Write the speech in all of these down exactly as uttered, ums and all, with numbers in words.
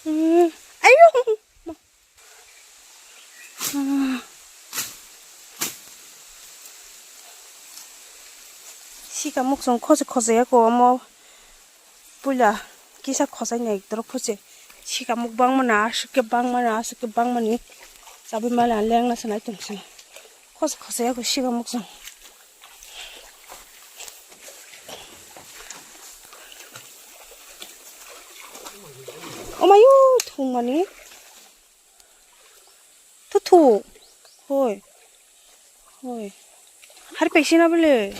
Hmm. Ayo. Hmm. Sikamuk chwng khose khose ya ko omo. Puila kisa khosai nai dorok phuche. Sikamuk bangmana, aswk khe bangmana, aswk khe bangmani. Chabi mala lengna sanai tongsi. Khos khosai ako siga mukjang. Omayu thung mani. Thu thu. Hoi. Hoi. Har pesina bele.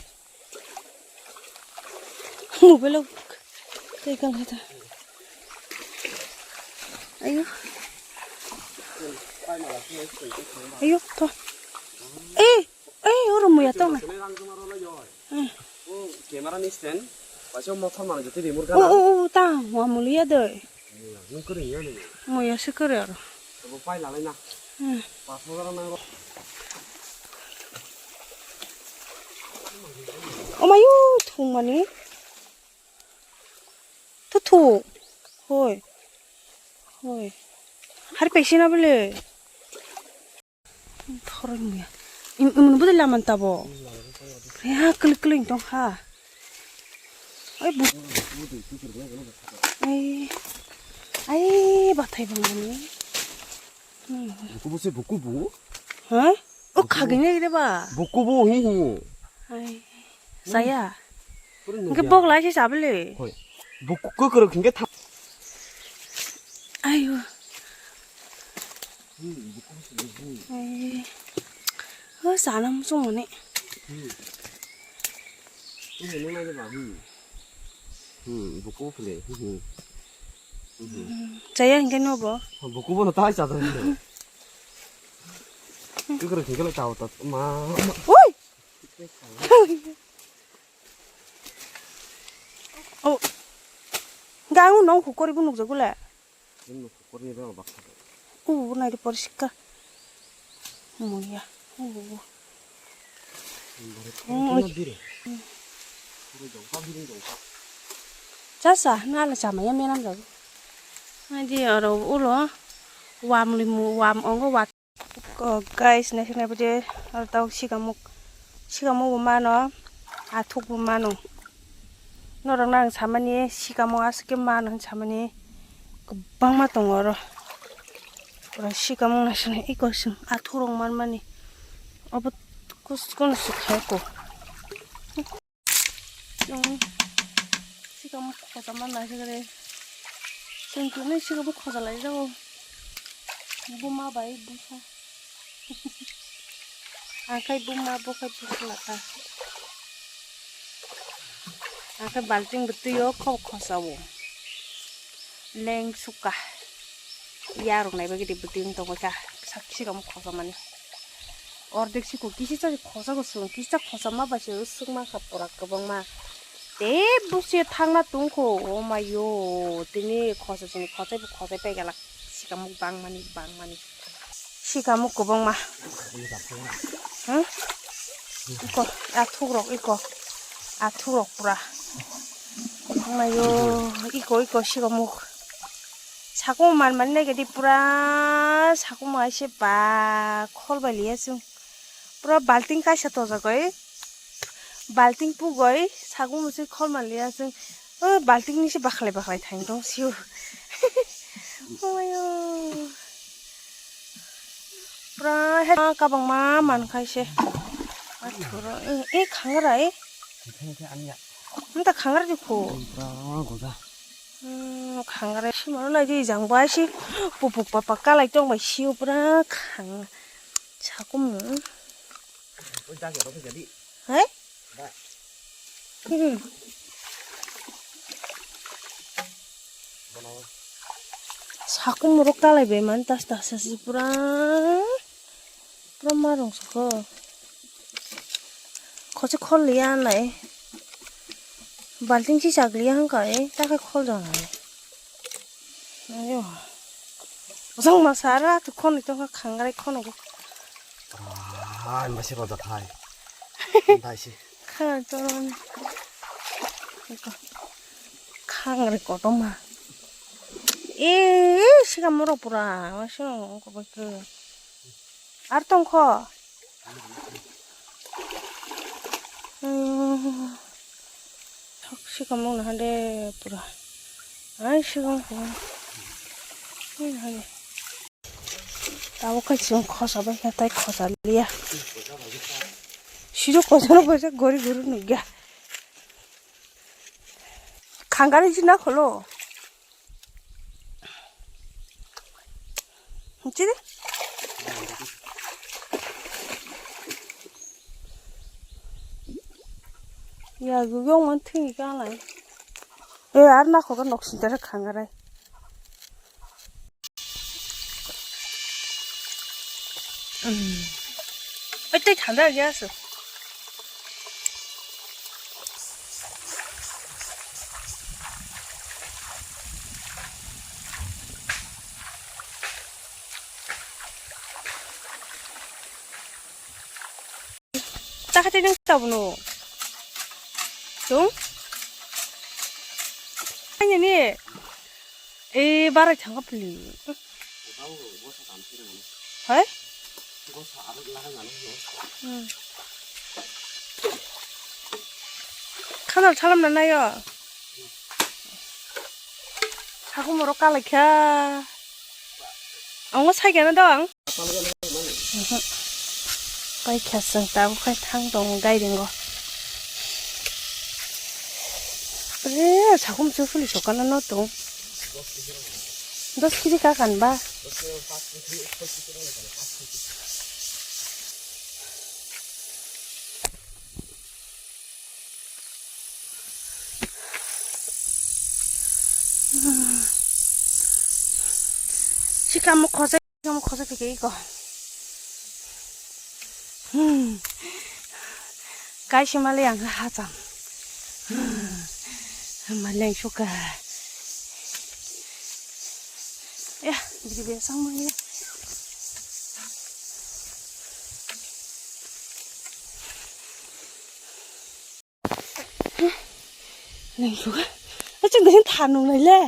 Mobile o tei kang khe ta. Ayo. Ayo, to. Eh, eh, oro muya tong. Camera ni stand, paisa mothor mana jati rimur O, gana. O, o, ta, wa mulia doi. Nung kering ya ni. Muya se kere aro. Bo pai lalai na. Hmm. Pas hajar nang ro. Omayu thung mani. Thu thu. Hoi. Hoi. Har pesina bele. Thoroi muya. Im, im, budi laman tabo. Ya, klik, klik tong ha. Ai, bu. Ai. Ai, bathai bang mani. Hmm. Buku bu se buku bu. Ha? O khagini de ba. Buku bu hi hi. Ai. Saya. Pura nung Ke ya. Bok lai si sabele. Hoi. Buku ko koro khingke tha. Ayo. Hmm, buku bu se buku. Ai. O sana musung mone. Hmm. Ini nung aja ba. Hmm. Hmm, buku bu le. Hmm. Hmm. Chaya hingke no bo. Buku bo no tai sa dong. Kikro kikro tao ta ma. Ui. Oh. Gangu no hukori bu nukjago le. Ini hukori ni bang baksa. Uh, nai de poriska. Muya. Oh. Chasa, nala chama ya menam jago. Aji oro ulo wam limu, wam ongo wat. Ko guys, naisik nai bwde oro tau sikamuk, sikamuk bo mano, athuk bo mano. Norok nang samani sikamuk aswk khe mano hinwi samani kwbangma tongo oro. Oro sikamung naisana eko chwng athurok manmani. Obo kus-, kono se khaiko. Chwng sikamung khochama naisagre. Chwng tini sikamung khocha lai jago. Buma bai busa. Ang khai buma, bo khai busa laka. Ang khai balting bwtwi o kho khosa o. Leng suka. Yarok nai bagwi de bwtwi wng tongwi kha. Sak sikam khosa mani. Ordek siko kisi cha khosa ko sung, kisi cha khosa ma bai se sung ma kha pura kwbang ma. Te busi thangna tungkho, o mayo, tini khosa sini khosai bo khosai pai gala. Sikamuk bangmani, bangmani. Sikamuk kwbangma. Hmm? Iko, athuk rok iko. Athuk rok pura. Mayo, iko, iko, sikamuk. Sakung man mani nai gadi pura sakung ma se ba khol bai liya sung. Pura balting kaisa tojakgoi. Balting pugoi, sagung musi khol manliya chwng. O balting ni se bakhlai bakhlai thain tong sio. Omayo. Pura he kabangma mankhai se. Athuro, e, e khangra e. Khe khe anya. Nta khangra di kho. Pura goda. Hmm, khangra sima no nai di jang bai si. Pupuk papa kalai tong bai sio pura khang. Sakumu. Hai? Hmm. Sakumu rok kalai bai man tas tas si pura. Pura marung soko. Khochi khol liya nai. Balting si chak liya hangka e, ta khe khol jang nai. Ayo. Jang ma sara tu khon to kha khangrai khon go. Ah, masi roda thai. Dai si. Kha to. Khangrai kotoma. E, sikam rok pura, ma sikam rok bai khe. Ar tongkho. Hmm. Thok sikam rok naha de pura. Ai sikam pura. Ai naha de. Tabuk khe chwng khosa bai khe tai khosa liya. Siro kotor kotor gori gori nukya. Khangari jina kholo. Chiri. Ya, gugong man thing ka lai. E, ar na khoga nok sinta khangari. Oi, tei thanda gas. Takati nang tabno. Tung. Ani ni. E, barai thangkha pili. Hai? Hmm. Khana thalam na nayo. Saku moro kalai kha. Ang sai kena dong. Paikha chwng tabuk khai thang tongo gairingo. Re, sakhum se phuli sokana no tong. Dos kg ka kan ba? Sikamo khojai. Kamu khosa khe iko. Hmm. Kaisa mali ang hacham. Hmm. Mali ang suka. Ya, bidi biya sang mali. Nang suka. Acha ding thanung nai le.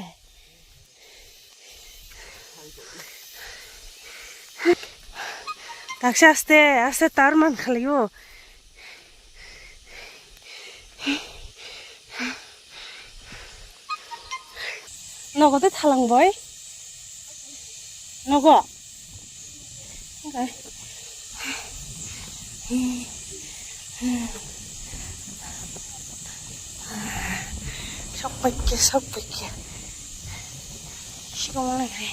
Taksa aste aste tar man khalio. Nogo de thalang boy. Nogo. Sok paikya, sok paikya. Sikong lai re.